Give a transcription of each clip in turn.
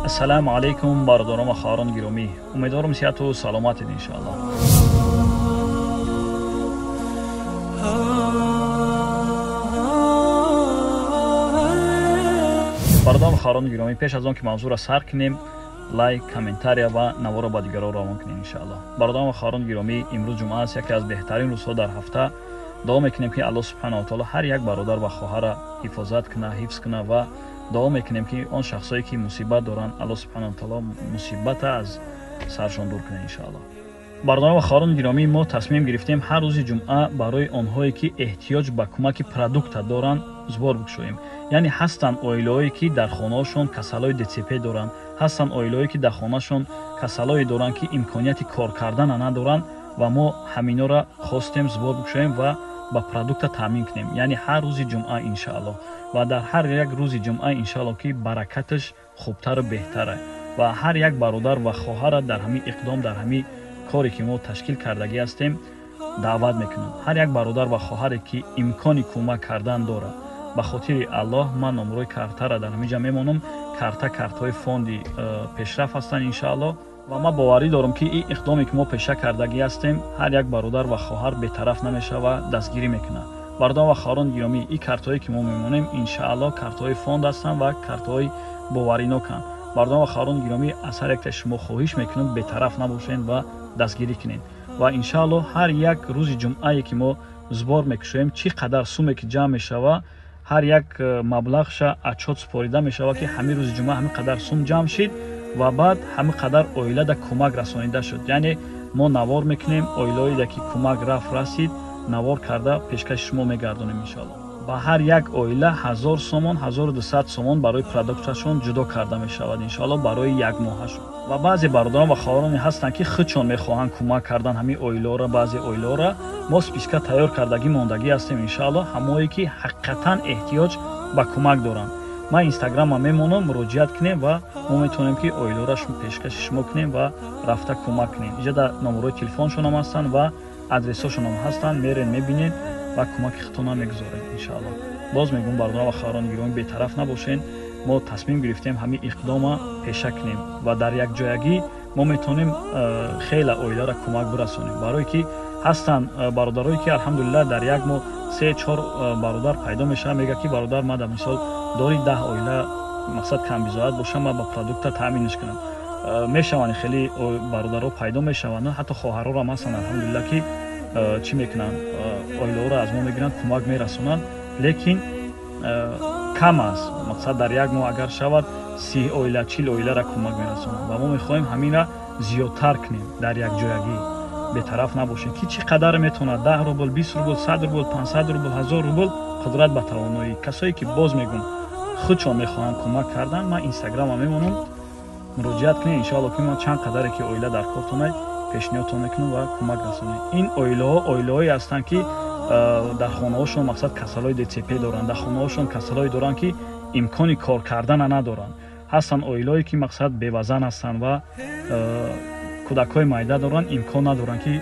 Ассалому алайкум бародарон ва хоҳарон гиромӣ. Умедворам сиҳату саломатед иншоаллоҳ. Бародарон ва хоҳарон гиромӣ, пеш аз он ки мавзӯъро сар кунем, лайк, комментария ва наворро ба дигарон равон кунем иншоаллоҳ. Бародарон ва хоҳарон гиромӣ, имрӯз ҷумъа аст, яке аз беҳтарин рӯзҳо дар ҳафта. Дуо мекунем ки Аллоҳ субҳанаҳу ва таоло ҳар як бародар ва хоҳарро ҳифозат кунад, ҳифз кунад ва дуо мекунем ки он шахсое ки мусибат доранд, Аллоҳ субҳанаҳу ва таоло мусибата аз саршон дур кунад иншоаллоҳ. Бародарон ва хоҳарон гиромӣ, мо тасмим гирифтем ҳар рӯзи ҷумъа барои онҳое ки эҳтиёҷ ба кӯмаки продукта доранд сбор бикушоем. Яъне ҳастанд оилаҳое ки дар хонаҳошон касалҳои ДЦП доранд, ҳастанд оилаҳое ки дар хонаашон касалҳое доранд ки имконияти кор кардана надоранд ва мо ҳаминора хостем сбор бикушоем ва ба продукта таъмин кунем. Яъне ҳар рӯзи ҷумъа иншоаллоҳ ва дар ҳар як рӯзи ҷумъа иншоаллоҳ ки баракаташ хубтару беҳтара ва ҳар як бародар ва хоҳарра дар ҳамин иқдом, дар ҳамин коре ки мо ташкил кардагӣ ҳастем даъват мекунам. Ҳар як бародар ва хоҳаре ки имкони кӯмак кардан дорад, ба хотири Аллоҳ ман номрои картаро дар ҳамин ҷа мемонам. Карта картҳои фонди пешрафт ҳастанд иншоаллоҳ ва ман боварӣ дорам ки ин иқдоме ки мо пеша кардагӣ ҳастем ҳар як бародар ва хоҳар бетараф намешава, дастгирӣ мекунад. Бародарон ва хоҳарон гиромӣ, ин картҳое ки мо мемонем иншоаллоҳ картҳои фонд ҳастанд ва картҳои бовариноканд. Бародарон ва хоҳарон гиромӣ, аз ҳар яктаи шумо хоҳиш мекунам бетараф набошед ва дастгирӣ кунед ва иншоаллоҳ ҳар як рӯзи ҷумъае ки мо сбор мекушоем, чӣ қадар суме ки ҷамъ мешава, ҳар як маблағша отчёт супорида мешава ки ҳамин рӯзи ҷумъа ҳамин қадар сум ҷамъ шид ва баъд ҳамин қадар оилада кӯмак расонида шуд. Яъне мо навор мекунем, оилаҳое ки кӯмак рафт расид, навор карда пешкаши шумо мегардонем иншоаллоҳ. Ба ҳар як оила 1000 сомон, 1200 сомон барои продукташон ҷудо карда мешавад иншоаллоҳ барои як моҳашон. Ва баъзе бародарон ва хоҳароне ҳастанд ки худшон мехоҳанд кӯмак кардан ҳамин оилаҳоро, баъзе оилаҳоро мо списка тайёр кардагӣ мондагӣ ҳастем иншоаллоҳ, ҳамое ки ҳақиқатан эҳтиёҷ ба кӯмак доранд. Ман инстаграмма мемонам, муроҷиат кунем ва мо метавонем ки оилаҳоро пешкаши шумо кунем ва рафта кӯмак кунем. Инҷа дар номерҳои телефоншонам ҳастанд ва адресҳошонам ҳастанд, мерен мебинед ва кӯмаки худтонам мегузорем иншоаллоҳ. Боз мегӯям бародарон ва хоҳарони гиромӣ, бетараф набошед. Мо тасмим гирифтем ҳамин иқдома пеша кунем ва дар якҷоягӣ мо метавонем хеле оиларо кӯмак бирасонем. Барое ки ҳастанд бародарое ки алҳамдулиллаҳ дар як моҳ 3-4 бародар пайдо мешавад, мегӯяд ки бародар, ман дар мисол дори 10 оила мақсад камбизоат бошам, ман ба продукта таъминш кунам. Мешаванд хеле бародаро пайдо мешаванд, ҳатто хоҳарорам ҳастанд алҳамдулиллаҳ ки чӣ мекунанд, оилаҳоро аз мо мегиранд, кӯмак мерасонанд, лекин кам аст. Мақсад дар як моҳ агар шавад 30 оила, 40 оиларо кӯмак мерасонанд ва мо мехоҳем ҳаминро зиёдтар кунем дар якҷоягӣ. Бетараф набошем ки чӣ қадар метавонад 10 рубл, 20 рубл, 100 рубл, 500 рубл, 1000 рубл қудрат ба тавоноӣ. Касое ки боз мегӯм худшон мехоҳанд кӯмак кардан, ман инстаграмма мемонам, муроҷиат кунед иншоаллоҳ ки ман чанд қадаре ки оила дар кортонай пешниҳодтон мекунам ва кӯмак расонем. Ин оилаҳо оилаҳое ҳастанд ки дар хонаҳошон мақсад касалҳои ДЦП доранд, дар хонаҳошон касалҳое доранд ки имкони кор кардана надоранд. Ҳастанд оилаҳое ки мақсад бевазан ҳастанд ва кӯдакҳои майда доранд, имкон надоранд ки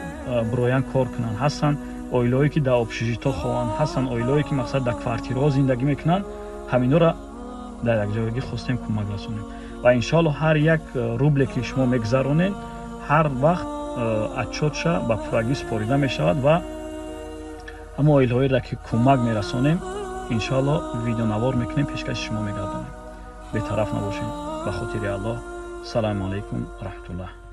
бироян кор кунанд. Ҳастанд оилаҳое ки дар общежито хованд, ҳастанд оилаҳое ки мақсад дар квартираҳо зиндагӣ мекунанд. Ҳаминҳоро дар якҷоягӣ хостем кӯмак расонем ва иншоаллоҳ ҳар як рубле ки шумо мегузаронед, ҳар вақт отчётша ба пуррагӣ супорида мешавад ва ҳамон оилаҳоеро ки кӯмак мерасонем иншоаллоҳ видеонавор мекунем, пешкаши шумо мегардонем. Бетараф набошед. Ба хотири Аллоҳ. Салому алайкум ва раҳматуллоҳ.